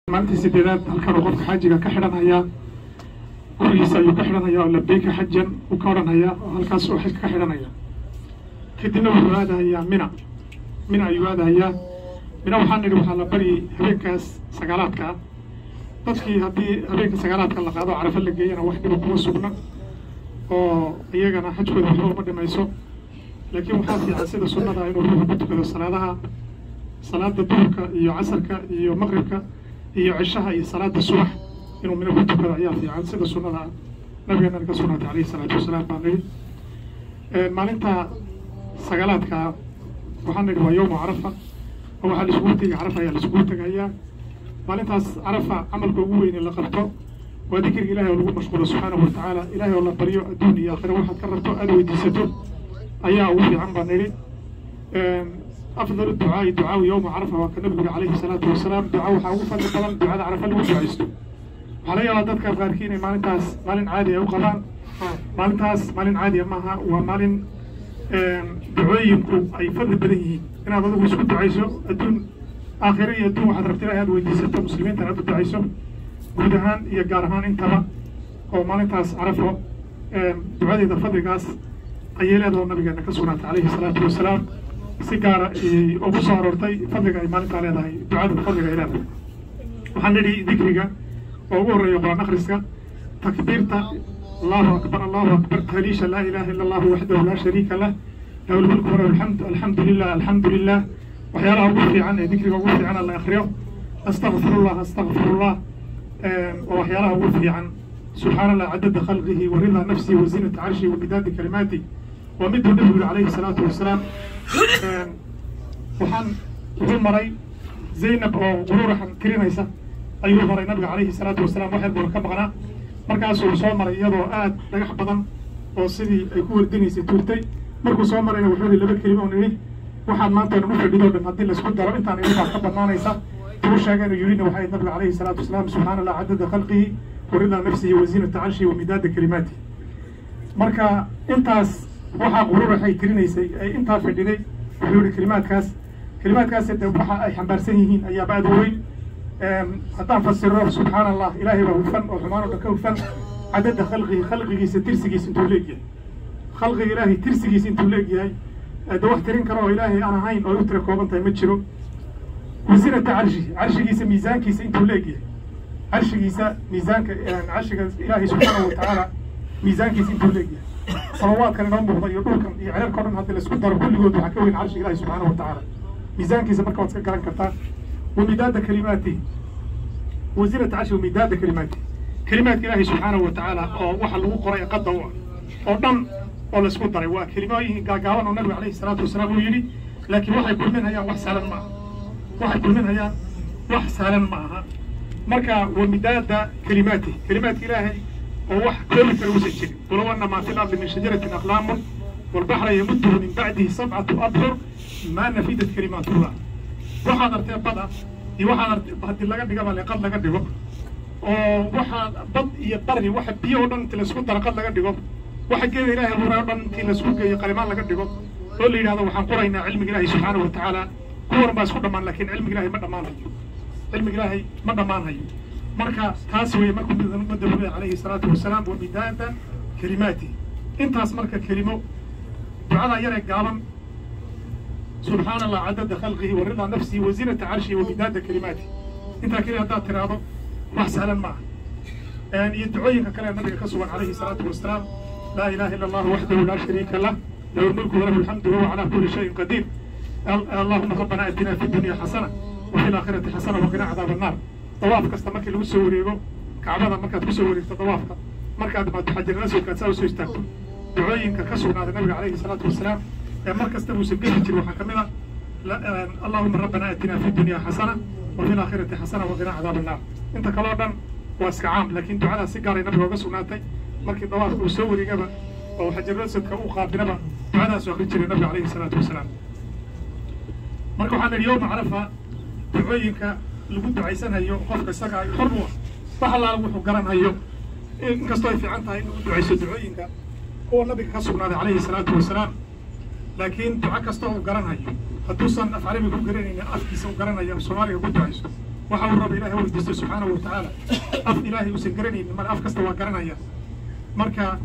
Maalintii sideedaad halkan uu qofka xaajiga ka xidhanhayaa, gurigiisa ayuu ka xidhanhayaa oo labeyka xajan uu ka odhanhayaa oo halkaas uu xajka ka xidhanaya. Kadibna wuxuu aadahayaa Mina. Mina ayuu aadahayaa. Mina waxaan nidhi waxaa la baryay habeenkaas sagaalaadka ah. Dadkii haddii habeenka sagaalaadka la qaado Carafa la geeyana, wax dhiba kuma sugna oo iyagana xajkooda waxba uma dhimayso. Laakiin waxaa fiican sida sunnada inuu ruuxu ku tukado salaadaha, salaada duhurka iyo casarka iyo maqribka iyo cishaha iyo salaada subax inuu Mina ku tukado ayaa fiican sida sunnada ah, nabigeenana ka sugnaatay calayhi salaatu wasalaam baan nidhi. Maalinta sagaalaadka waxaan nidhi waa yowmu Carafa oo waxaa laisugu tegay Carafa ayaa laisugu tegayaa. Maalintaas Carafa camalka ugu weyne la qabto waa dikriga Ilahay oo lagu mashquulo subxaanahu watacaala, Ilahay oo la baryo, adduun iyo aakhira waxaad ka rabto aada weydiisato ayaa ugu fiican baan nidhi. Afdal ducaai ducaau yowma Carafa, waa ka nabigu yuri calayhi salaatu wasalaam, duca waxaa ugu fadli badan ducada Carafa lagu ducaysto. Waxaa laga yaabaa dadka qaarkii inay maalintaas maalin caadi ay u qabaan. Maalintaas maalin caadiya maaha, waa maalin ducooyinku ay fadli badan yihiin, inaad adigu isku ducayso adduun aakhiro iyo adduun waxaad rabta Ilahay aad weydiisato, muslimiintana aad u ducayso guud ahaan iyo gaar ahaan intaba. Oo maalintaas Carafo ducadeeda fadligaas ayay leedaho nabigeena ka sugnaatay calayhi salaatu wasalaam, si gaara ayay ugu soo aroortay fadliga ay maalintaa leedahay, ducada fadliga ay leedahay. Waxaan nidhi dikriga oo ugu horreeya Qur-aan akhriska, takbiirta allahu akbar, allahu akbar, tahliisha laa ilaha ila allahu waxdahu laa shariika lah, lahu lmulku walahu alxamd, alxamdu lilah, alxamdu lilah, waxyaalaha ugu fiican ee dikriga ugu fiican la akhriyo, astaqfirullah, astaqfirullah, waa waxyaalaha ugu fiican, subxaana allah cadada khalqihi wa ridaa nafsihi wa zinata carshihi wa midaadi kalimaati, waa miduu nabigu yuri calayhi salaatu wasalaam. Waxaan wuxuu maray Zaynab oo quruuraxan tirinaysa ayuu maray nabiga calayhi salaatu wasalaam, wax yar buuna ka maqnaa. Markaasuu soo maray iyadoo aad dhagax badan oo sidii ay ku wardinaysay tuurtay. Markuu soo marayna wuxuu yihi laba kelima oo nidhi waxaad maanta dhan u fadhidoo dhan haddii laisku daro intaan idin baa ka badnaanaysa. Tuu sheegeen uu yidhina waxay nabiga calayhi salaatu wasalaam subxaana allah cadada khalqihi wa ridaa nafsihi wa zinata carshihi wa midaada kalimaatihi. Marka intaas waxaa quruuraxay tirinaysay ay intaa fadhiday wuxuu yihi kelimaadkaas, kelimaadkaas de waxa ay xambaarsan yihiin ayaaba aad u weyn. Haddaan fasiro, subxaana allah, ilaahay baa hufan oo xumaan oo dhan ka hufan, cadada khalqihi, khalqigiisa tirsigiisa intuu leegyahay, khalqiga ilaahay tirsigiisa intuu leegyahay de wax tirin karo oo ilaahay aan ahayn oo ay u tira kooban tahay ma jiro. Wasinata carshihi, carshigiisa miisaankiisa intuu leegyahay, carshigiisa miisaanka, carshiga ilaahay subxaanahu watacaala miisaankiisa intuu leegyahay, samawaadkan inoo muuqda iyo dhulkan iyo cirarka o dhan haddii laisku daro kulligood waxaa ka weyn carshiga ilahay subxaanahu watacaala miisaankiisa. Marka waad iska garan kartaa. Wamidaada kalimaatihi, wasinata carshi wamidaada kalimaatihi, kalimaadka ilaahay subxaanahu watacaala oo waxa lagu qoray qadda u ah oo dhan oo laisku daray, waa kelimooyin gaagaaban oo nabigu calayhi salaatu wasalaam uu yidhi, laakiin waxay kulminhayaan wax sahlan ma aha, waxay kulminhayaan wax sahlan ma aha. Marka wamidaada kalimaatihi, kalimaadka ilaahay oo wax koobi kara uusan jirin, walow anna maa fi lardi min shajaratin aqlaamun walbaxra yamudduhu min bacdihi sabcatu abxur maa nafidat kalimaatullah. Waxaad artee bada iyo waxaad arte haddii laga dhigaba leqad laga dhigo oo waxaa bad iyo bari waxa biyo oo dhan inti laisku daro qad laga dhigo, waxa geeda ilaahay abuuray oo dhan intii laisku geeyo qalimaan laga dhigo oo la yidhahdo waxaan qoraynaa cilmiga ilaahay subxaanahu watacaala, kuwan baa isku dhammaan, laakiin cilmiga ilaahay ma dhammaanayo, cilmiga ilaahay ma dhammaanayo. Marka taas weeye markuu ummadda wuxuu calayhi salaatu wasalaam wamidaada kalimaatihi intaas. Marka kelimo ducada yaree gaaban, subxaana allah cadada khalqihi wa ridaa nafsihi wa zinata carshihi wa midaada kalimaatihi, intaa keliya haddaad tiraahdo wax sahlan ma aha. Iyo ducooyinka kale ee nabiga ka sugan calayhi salaatu wasalaam, laa ilaha ila allahu waxdahu laa shariika lah, lahu lmulku walahu alxamdu wahuwa calaa kulli shayin qadiir, allahuma rabbana atina fi dunya xasana wa fi laakhirati xasana waqina cadaab annaar. Dawaaf kasta markii lagu soo wareego Kacbada, markaad kusoo wareegto dawaafka, markaad imaado xajarala soo saa usoo istaagto, ducooyinka ka sugnaaday nabiga calayhi salaatu wasalaam ee mar kasta uusan geli jirin waxaa ka mid a allahuma rabbana atina fi dunya xasana wa fi laakhirati xasana waqina cadaab annaar. Inta kaleo dhan waa iska caam, laakiin ducadaas si gaaray nabiga uga sugnaatay. Markii dawaafka uu soo wareegaba oo xajarulasadka uu qaabilaba ducadaasuu akrin jiray nabiga calayhi salaatu wasalaam. Marka waxaan idhi yowma Carafa ducooyinka lagu ducaysanayo qofka isaga ay xor u ah wax allaala wuxuu garanhayo, inkastoo ay fiican tahay in lagu ducayso ducooyinka kuwa nabiga ka sugnaaday calayhi salaatu wasalaam, laakiin duco kasta uu garanhayo, hadduusan af carabi ku garanaynin afkiisa uu garanayo af Soomaaliga ku ducayso, Waxa uu raba Ilahay weydiisto subxaanahu watacaala. Af Ilaahay uusan garanaynin male, af kasta waa garanaya. Marka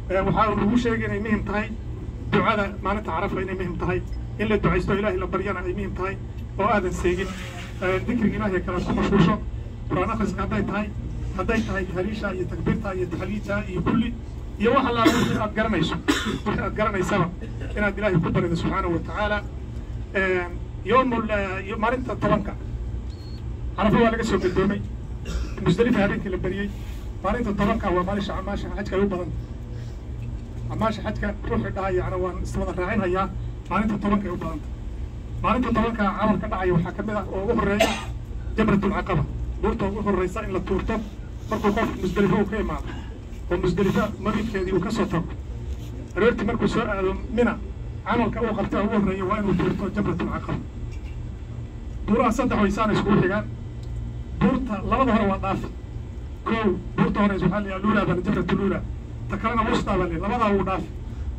waxaa lagu sheegay inay muhim tahay ducada maalinta Carafa, inay muhim tahay in la ducaysto, Ilahay la baryana ay muhim tahay, oo aadan seegin dikriga Ilahay kale aad ku mashquusho, Qur'aan akhriska hadday tahay, hadday tahay tahliisha iyo takbiirta iyo taxliija iyo kulli iyo wax allaala wixii aad garanayso, wixii aad garanaysaba inaad Ilaahay ku barido subxaanahu watacaala. Yowmul maalinta 10-ka Carafa waa laga soo gadoomay, Musdalifa habeenkii la bariyey. Maalinta 10-ka waa maalin acmaasha xajka ay u badan. Acmaasha xajka ruuxii dhaha yacni waan iswada raacinhayaa, maalinta 10-ka ay u badanta. Maalinta 10-ka camal ka dhacaya waxaa ka mid ah oo ugu horreeya Jamratulcaqaba, buurta ugu horreysa in la tuurto. Markuu qofku Musdalifa uu ka imaado oo Musdalifa mabiidkeedii uu ka soo tago, aroortii markuu soo aado Mina, camalka uu qabta ugu horreeya waa inuu tuurto Jamratulcaqaba. Buuraha saddex waysaana iskugu xigaan. Buurta labada hore waa dhaafi. Kow, buurta hore waxaa la yidhaha luula baa la, Jamratuluula, ta kalena wustaa baa la. Labadaa wuu dhaafi,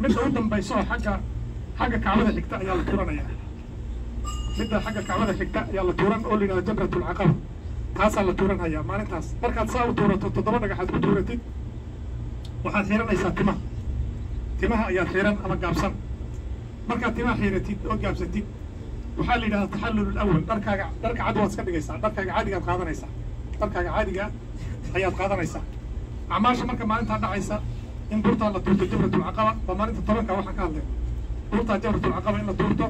midda u dambaysa oo xagga Kacbada xigta ayaa la tuuranayaa. Midda xagga Kacbada xigta ayaa la tuuran oo la yidhahda Jamratulcaqaba, taasaa la tuuranhayaa maalintaas. Markaad saa u tuurato, 7 dhagaxaad ku tuuratid, waxaad xiiranaysaa timaha. Timaha ayaad xiiran ama gaabsan. Markaad timaha xiiratid oo gaabsatid, waxaa la yidhahdaa taxallul alawal. Dharkaaga, dharka cad waad iska dhigaysaa, dharkaaga caadigaad qaadanaysaa, dharkaaga caadiga ayaad qaadanaysaa. Acmaasha marka maalintaa dhacaysa in buurtaa la tuurto Jamratulcaqaba waa maalinta 10-ka waxaan ka hadlay. Buurtaa Jamratulcaqaba in la tuurto,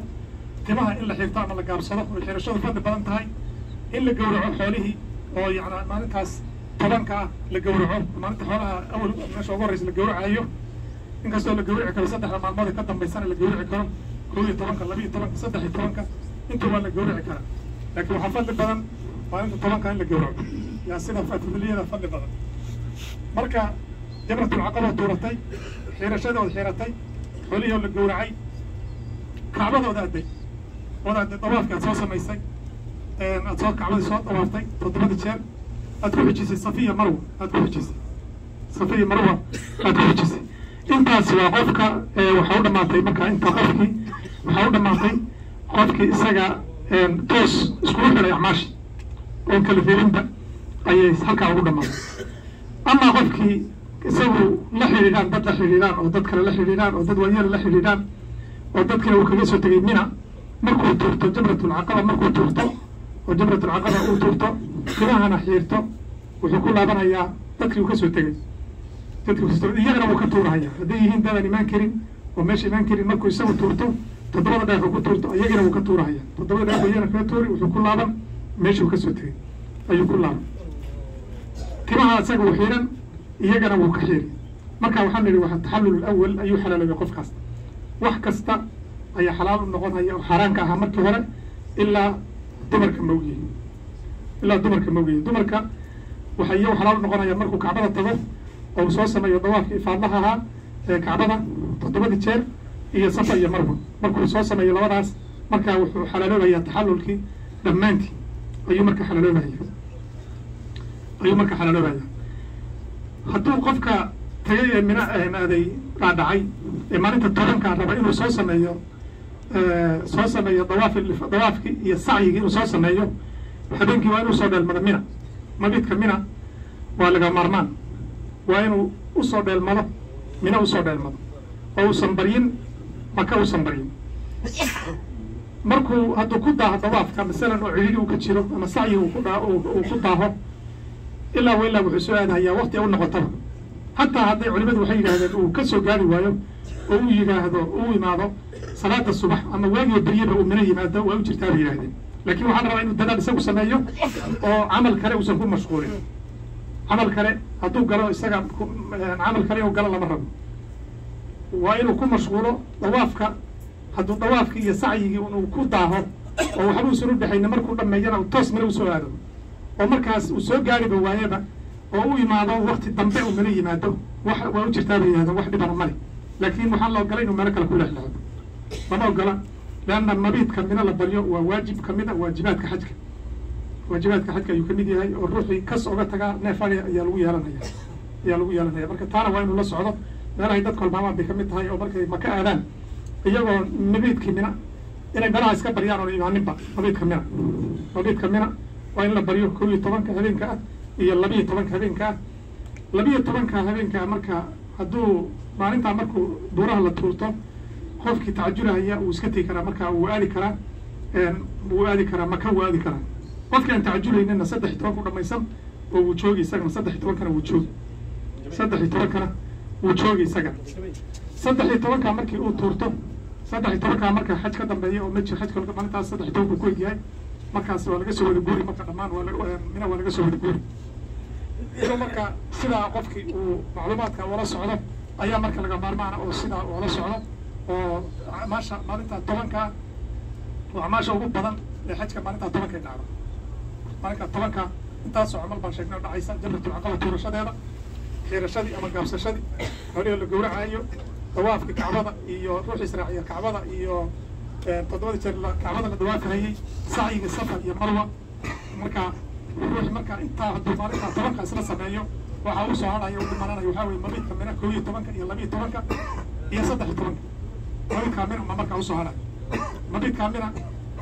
timaha in la xiirto ama la gaabsado oo xiirashadu fadli badan tahay, in la gowraco xoolihii oo yacni maalintaas 10-ka ah la gowraco, maalinta xoolaha awal meesha ugu horreysa la gowracayo, inkastoo la gowrici karo saddexda maalmood ee ka dambaysana la gowrici karo, 11-ka, 12-ka, 13-ka, inta waa la gowrici karaa, laakiin waxaa fadli badan maalinta 10-ka in la gowraco yaa sida fadliyada fadli badan. Marka Jamratulcaqaba tuuratay, xiirashadood xiiratay, xoolihii oo la gowracay, Kacbadood aaday, ood aaday, dawaafki aad soo samaysay, aad soo Kacbadii soo dawaaftay toddobadii jeer, aad ku xijisay Safiya Marwa, aad ku xijisay Safiya Marwa aad ku xijisay. Intaas waa qofka waxaa u dhamaatay. Marka inta qofkii waxaa u dhamaatay, qofkii isaga toos iskugu xidhay acmaashi oon kala fiirinba ayay halkaa ugu dhamaatay. Amaa qofkii isagu la xidhiidhaan dad, la xidhiidhaan oo dad kale la xidhiidhaan oo dad waayeel la xidhiidhaan oo dadkina uu kaga soo tegay Mina, markuu tuurto Jamratulcaqaba, markuu tuurto oo Jamratulcaqaba uu tuurto, timahana xiirto, wuxuu ku laabanayaa dadkii uu ka soo tegay. Dadkii kasoo iyagana wuu ka tuurahaya hadday yihiin dadaan imaan karin oo meesha imaan karin. Markuu isagu tuurto, toddobada dhagax uu ku tuurto, iyagana wuu ka tuurahaya. Toddobada dhagax iyagana kaga tuuri, wuxuu ku laaban meeshii uu ka soo tegay ayuu ku laaban. Timaha isaga wuu xiiran, iyagana wuu ka xiiri. Marka waxaan nidhi waa taxallul awal ayuu xalaaloobay qofkaas. Wax kasta ayaa xalaal u noqonaya oo xaaraanka ahaa markii hore, ilaa dumarka maogyihin, ilaa dumarka maogyihin. Dumarka waxay iyagu xalaal u noqonaya markuu Kacbada tago oo uu soo sameeyo dawaafkii ifaadlaha ahaa ee Kacbada toddobadii jeer iyo Safa iyo Marwa. Markuu soo sameeyo labadaas, markaa wuxuu xalaaloobayaa taxallulkii dhammaantii ayuu marka xalaaloobaya, ayuu marka xalaaloobaya. Hadduu qofka tagay ee Mina aaday dhaadhacay ee maalinta 10-kaa raba inuu soo sameeyo dawaaf, dawaafkii iyo sacyigii inuu soo sameeyo, habeenkii waa inuu soo dheelmado Mina. Mabiidka Mina waa laga maarmaan, waa inuu usoo dheelmado Mina, usoo dheelmado oo uusan baryin Maka, uusan baryin. Markuu hadduu ku daaho dawaafka masalan oo cidhiidhi uu ka jiro ama sacyiga uu ku daaho, ilaa wa ilaa wuxuu soo aadahayaa waqti u noqotaba. Hataa hadday culimadu waxay yidhahdeen uu ka soo gaari waayo oo uu yidhaahdo uu imaado salaada subax ama waagiyo beryaba uu Mino yimaado, waa u jirtaa bay yidhahdeen. Laakiin waxaa la rabaa inuu dadaal isagu sameeyo oo camal kale uusan ku mashquulin. Camal kale hadduu galo, isaga camal kale inuu galo lama rabo, waa inuu ku mashquulo dawaafka. Hadduu dawaafkii iyo sacyigii inuu ku daaho oo waxba uusan u dhexayna, markuu dhameeyana uu toos Mino usoo aado oo markaas uu soo gaariba waayaba oo u imaado wakti dambe uu Mino yimaado, wax waa u jirtaa bay yidhahdeen, wax dhibana male. Laakiin waxaa la ogolay inuu meelo kale ku leexleexdo lama ogola, leanna mabiidka Mino la baryo waa waajib kamid a waajibaadka xajka. Waajibaadka xajka ayuu kamid yahay oo ruuxii kas oga tagaa neef ari ayaa lagu yeelanaya, ayaa lagu yeelanaya. Marka taana waa inuu la socdo. Meelahay dadka holmaamaan bay kamid tahay oo markay Maka aadaan iyagoo mabiidkii Mina inay meelaha iska baryaan oona imaaninba mabiidka Mina. Mabiidka Mina Waa in la baryo 11-ka habeenka ah iyo 12-ka habeenka ah. 12-ka habeenka ah marka hadduu maalintaa markuu buuraha la tuurto, qofkii tacajulahaya wuu iska tegi karaa, marka wuu aadi karaa, wuu aadi karaa Maka, wuu aadi karaa. Qofkii aan tacajulaynina 13-ka u dhamaysan oo wuu joogi isagana, 13-kana wuu joogi, 13-kana wuu joogi isaga. 13-ka markii uu tuurto, 13-ka marka xaj ka dambeeya oo ma jiro. Xajka maalintaas 13-ku ku egyahay. Markaas waa laga soo wada guuri, marka dhammaan waa Mina waa laga soo wada guuri. Inuu marka sidaa qofkii uu macluumaadka ula socdo ayaa marka laga maarmaana, oo sidaa ula socdo oo acmaasha maalinta 10-ka oo acmaasha ugu badan ee xajka maalinta 10-ka dhacdo. Maalinka 10-ka intaasoo camal baan sheegnay oo dhacaysa: jamratul caqaba tuurashadeeda, xiirashadii ama gaabsashadii, xoolihii la gowracayo, dawaafka Kacbada iyo ruux israaciya Kacbada iyo 7-da jeer Kacbada la dawaafahayey, sacyiga Safa iyo Marwa. Marka ruux marka intaa hadduu maalinta 10-ka isla sameeyo, waxaa u soo hadhaya u dhimananaya waxaa weye mabiidka Mina, 11-ka iyo 12-ka iyo 13-ka. Mabiidka Mina ma markaa usoo hadhaya. Mabiidka Mina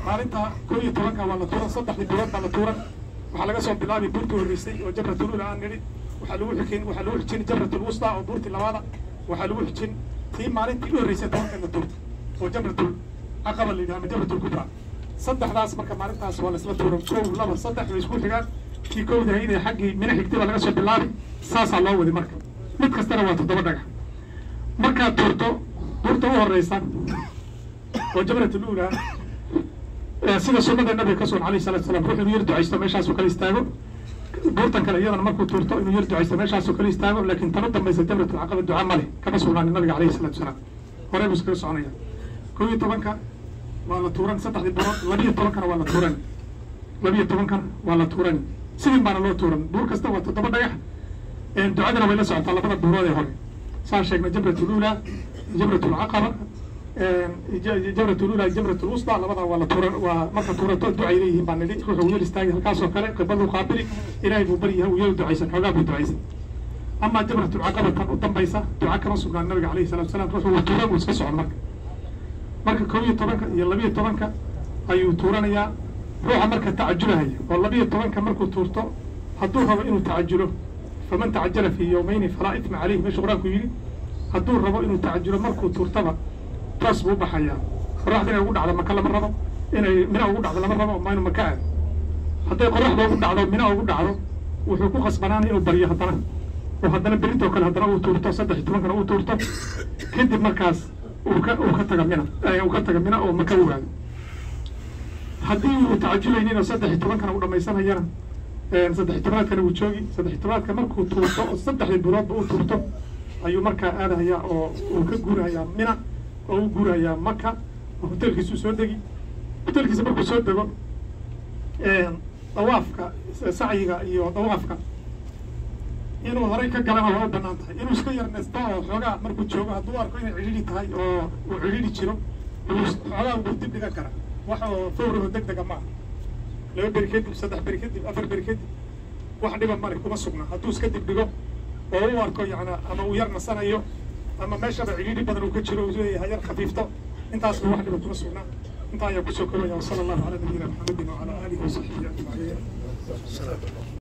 maalinta 11-ka waa la tuuran, saddexdii bilood baa la tuuran. Waxaa laga soo bilaabay buurtii horreysay oo jamratul ula aan nidhi, waxaa lagu xijin, waxaa lagu xijin jamratul wusta oo buurtii labaada, waxaa lagu xijin tii maalintii u horreysay 10-ka la tuurta oo jamratul caqaba la yidhaha ama jamratul kubra. Saddexdaas marka maalintaas waa la isla tuuran, 1, 2, 3 way isku xigaan. Tii kowda haydee xaggii Mina xigtay baa laga soo bilaabay, saasaa loo wadi. Marka mid kastana waa 7 dhagax. Markaad tuurto buurta u horeysa oo jamratul ula, sida sunnada Nabiga ka sugan alayhi salatu wasalaam, ruux inuu yar ducaysto meeshaasuu kala istaago. Buurtan kale iyadana markuu tuurto inuu yar ducaysto meeshaasuu kala istaago, laakiin tan u dambaysa jamratul caqaba duca ma leh, kama sugnaanin Nabiga alayhi salatu wasalaam. Horey buu iskaga soconaya. 11-ka waa la tuuran saddexdii buurood, 12-kana waa la tuuran, 12-kana waa la tuuran. Sidin baana loo tuuran, buur kasta waa 7 dhagax, ducadana way la socotaa. Labada buurood ee hore saan sheegnay, jamratul ula, jamratul caqaba, jamratul ula, jamratul wusta, labadaa waa la tuuran. Waa marka tuurato ducay leeyihiin baa nidhi. Ruuxu yar istaagi halkaasoo kale, qibladu qaabili, Ilaahay buu baryahay, uu yar ducaysan, xoogaa buu ducaysan. Amaa jamratul caqaba tan u dambaysa duca kama sugnaan Nabiga alayhi salatu wasalaam. Ruuxu wuu tuuran, wuu iska socon. Marka 11-ka iyo 12-ka ayuu tuuranayaa ruuxa marka tacajulahaya oo 12-ka markuu tuurto hadduu rabo inuu tacajulo, faman tacajala fii yowmayni falaa ithma caleyh, meeshu Qur-aanku yidhi. Hadduu rabo inuu tacajulo, markuu tuurtaba toos buu u baxayaa. Qoraxda inay ugu dhacdo Maka lama rabo, inay Mina ugu dhacdo lama rabo, ma inuu Maka aado. Hadday qoraxda ugu dhacdo, Mina ugu dhacdo, wuxuu ku khasbanaanay inuu baryo haddana, oo haddana berintoo kale haddana uu tuurto, 13-kana uu tuurto. Kadib markaas uu ka taga Mina, uu ka taga Mina oo Maka u aado. Haddii uu tacajulaynin oo 13-kana uu dhamaysanayana, 13-aadkana wuu joogi. 13-aadka markuu tuurto oo saddexdii biloodba uu tuurto ayuu markaa aadahayaa oo uu ka guurahayaa Mina oo u guurahayaa Maka oo hoteelkiisuu soo degi. Hoteelkiisa markuu soo dego, dawaafka, sacyiga iyo dawaafka inuu horay ka galana waa u banaan tahay. Inuu iska yar nesto oo xoogaa markuu joogo hadduu arko inay cidhiidhi tahay oo uu cidhiidhi jiro, xoogaa wuu dib dhigan karaa. Wax oo fawraho deg dega maaha. 2 beri kadib, 3 beri kadib, 4 beri kadib, wax dhiba male, kuma sugna. Hadduu iska dib dhigo oo u arko yacna ama uu yar nasanayo ama meeshaba cidhiidhi badan uu ka jiro, uu leeyahay yar khafiifto, intaasba wax dhiba kuma sugna. Intaa ayaa kusoo koobaya. Wasala allahu calaa nabiyina Maxamedin wacalaa aalihi wasaxbihi ajmaciin.